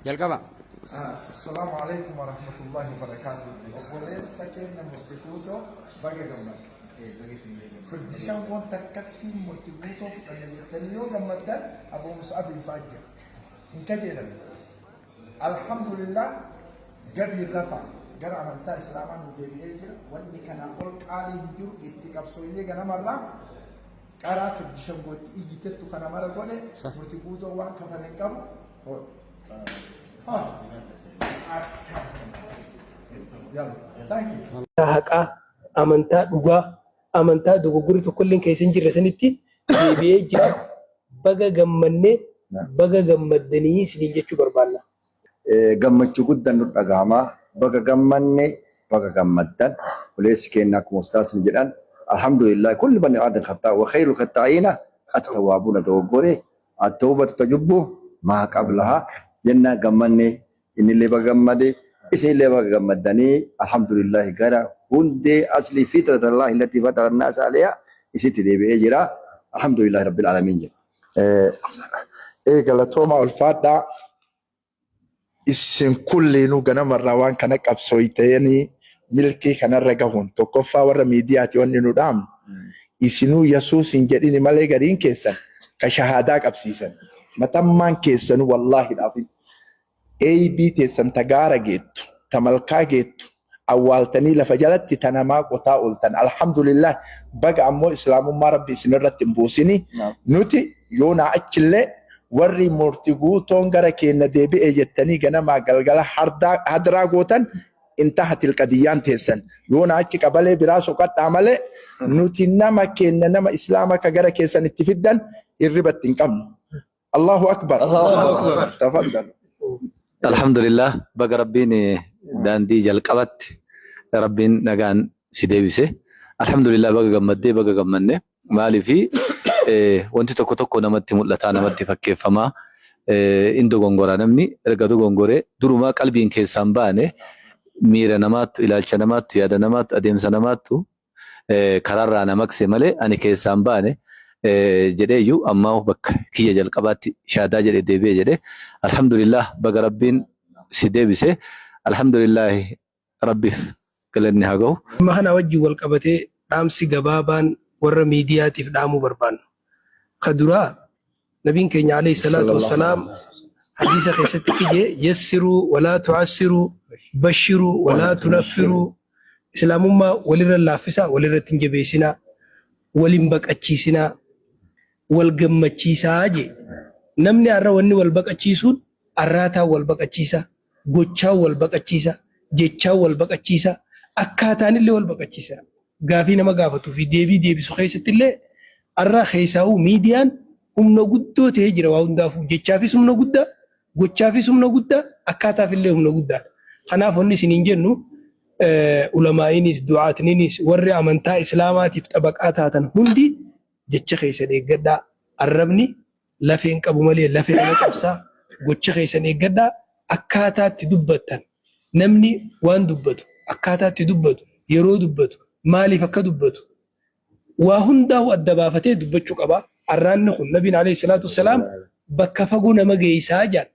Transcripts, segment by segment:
Jalqaba. Assalaamu alaikum warahmatullahi wabarakatuh. Obboleessa keenya Murti Guutoo, baga gammadde. Firdi shangoon takkatti Murti Guutoo fudhanne jettanii yoo gammaddan, Abu Mus'abii fa'aa jira. Hin kajeelan. Alhamdulillah, gabii rafa gara amantaa Islaamaa nu deebi'ee jira. Wanni kanaa ol qaalii hin jiru. Itti qabsooyinee ganamarraa qaraa firdi shangootti iyyitettu kana mara godhe. Murti Guutoo waan kafane hin qabu. Yalla. Thank you. Haqaa, amantaa dhugaa, amantaa dogoggorri tokkollee keessa hin jirre sanitti deebi'ee jira. Baga gammannee, baga gammaddanii isiniin jechuu barbaanna. Gammachuu guddaan nu dhagahama. Baga gammanne, baga gammaddan. Obboleessi keenya akkuma ustaasni jedhan, alhamdulillah, kulli bani aadam khataa wa khayrul khataa'iina at-tawwaabuuna. Dogoggore, at-tawbatu tajubbu maa qablaha jenna. Gammanne, innillee baga gammade, isinillee baga gammaddanii. Alhamdulillah, gara hundee aslii fitratallahi allati fatara annaasa alayha isitti deebi'ee jira. Alhamdulillah rabbil aalamiin jedha. Galatooma, ulfaadhaa. Isin kulliinuu ganamarraa waan kana qabsooytanii milkii kanarra gahuun, tokkoffaa warra miidiyaati wanni nu dhaamnu, isinuu Yesuus hin jedhini malee gariin keessan ka shahaadaa qabsiisan matammaan keessanuu wallaahi dhaafin eeybii teessan ta gaara geettu, ta malkaa geettu awwaaltanii lafa jalatti ta namaa qotaa ooltan. Alhamdulillah, baga ammoo Islaamummaa Rabbi isinirratti hin buusini. Nuti yoonaa achillee warri Murti Guutoon gara keenya deebi'e jettanii ganamaa galgala hadraa gootan, intahatil qadiyyaan teessan. Yoona achi qabalee biraa soqadhaa malee nuti nama keenya, nama Islaama ka gara keessan itti fiddan hirribatti hin qabnu. Allahu akbar. Tafaddal. Alhamdulillah, baga Rabbiin daandii jalqabatti Rabbiin nagaan si deebise. Alhamdulillah, baga gammaddee, baga gammanne. Maaliifi wanti tokko tokko namatti mul'ataa, namatti fakkeeffamaa, in dogongoraa. Namni erga dogongoree durumaa qalbiin keessaan baane, miira namaattu, ilaalcha namaattu, yaada namaattu, adeemsa namaattu karaarraa na maqse malee ani keessaan baane jedhee iyyuu ammaa bakka kiyya jalqabaatti shaadaa jedhe deebi'e jedhe. Alhamdulillah, baga Rabbiin si deebise. Alhamdulillah, Rabbiif galanni haa gahu. Dhimma kana wajjin wal qabatee dhaamsi gabaabaan warra miidiyaatiif dhaamuu barbaannu. Ka duraa, nabiin keenya alayhi salaatu wassalaam hadiisa keessatti kije: yassiruu walaa tu'assiruu, bashiruu walaa tunaffiruu. Islaamummaa walirra laaffisaa, walirratti hin jabeessinaa, walin baqachiisinaa, wal gammachiisaa jee. Namni har'a wanni wal baqachiisuun arraataan wal baqachiisa, gochaan wal baqachiisa, jechaan wal baqachiisa, akkaataan illee wal baqachiisa. Gaafii nama gaafatuu fi deebii deebisu keessatti illee har'a keessaa'uu miidiyaan humna guddoo ta'ee jira waa hundaafuu. Jechaafis humna guddaa, gochaafis humna guddaa, akkaataaf illee humna guddaadha. Kanaaf wanni isiniin jennu, ulamaa'iinis du'aatniinis warri amantaa Islaamaatiif xabaqaa taatan hundi jecha keessan eeggadhaa. Arrabni lafeen qabu malee lafee nama cabsaa. Gocha keessan eeggadhaa. Akkaataa itti dubbattan, namni waan dubbatu, akkaataa itti dubbatu, yeroo dubbatu, maaliif akka dubbatu, waa hundaa'u adda baafatee dubbachuu qaba. Arraanni kun, nabiin alayhi salaatu wassalaam, bakka fagoo nama geessaa jedhan.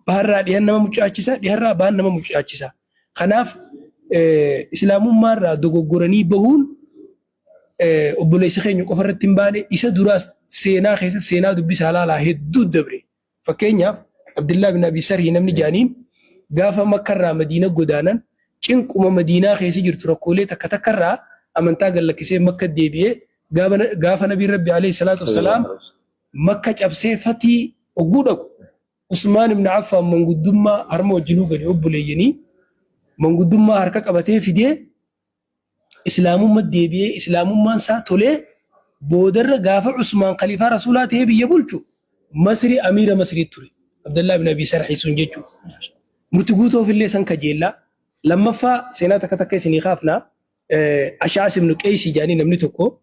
Baharraa dhihan nama mucaachisa, dhiharraa bahan nama mucaachisa. Kanaaf Islaamummaarraa dogoggoranii bahuun obboleessa keenya qofa irratti hin baane. Isa duraas seenaa keessa seenaa dubbisaa laalaa, hedduu dabre. Fakkeenyaaf, Abdullah bin Abi Sarhi namni jaaniin gaafa Makkarraa Madiina godaanan, cinquma Madiinaa keessa jirtu, rakkoolee takka takkarraa amantaa gad lakkisee Makka deebi'ee, gaafa nabiin Rabbi alayhi salaatu wassalaam Makka cabsee fatii ogguu dhaqu, Usmaan ibn Affaan manguddummaa harma wajjinuu gadi obboleeyyanii manguddummaa harka qabatee fidee Islaamummaa deebi'ee, Islaamummaan isaa tolee, boodarra gaafa Usmaan khaliifaa Rasuulaa ta'ee biyya bulchu Masri amiira Masrii ture. Abdallaa ibn Abi Sarhi sun jechuudha. Murti Guutoof illee san kajeellaa. Lammaffaa, seenaa takka takka isinii kaafnaa. Ashaas ibn Qeysii jedhanii namni tokko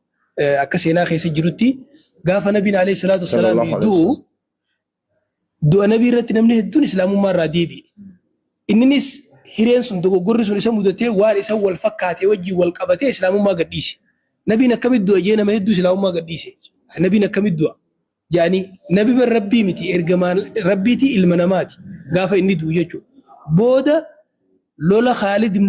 akka seenaa keessa jirutti gaafa nabiin alayhi salaatu wassalaam du'u, du'a nabii irratti namni hedduun Islaamummaa irraa deebi'e. Inninis hireen sun, dogoggorri sun isa mudatee, waan isa wal fakkaatee wajjin wal qabatee Islaamummaa gadhiise. Nabiin akkamitti du'a jee nama hedduu Islaamummaa gadhiise. Nabiin akkamitti du'a? Jaanii, nabi bar Rabbii miti, ergamaan Rabbiiti, ilma namaati. Gaafa inni du'u jechuudha. Booda lola Khaalid ibn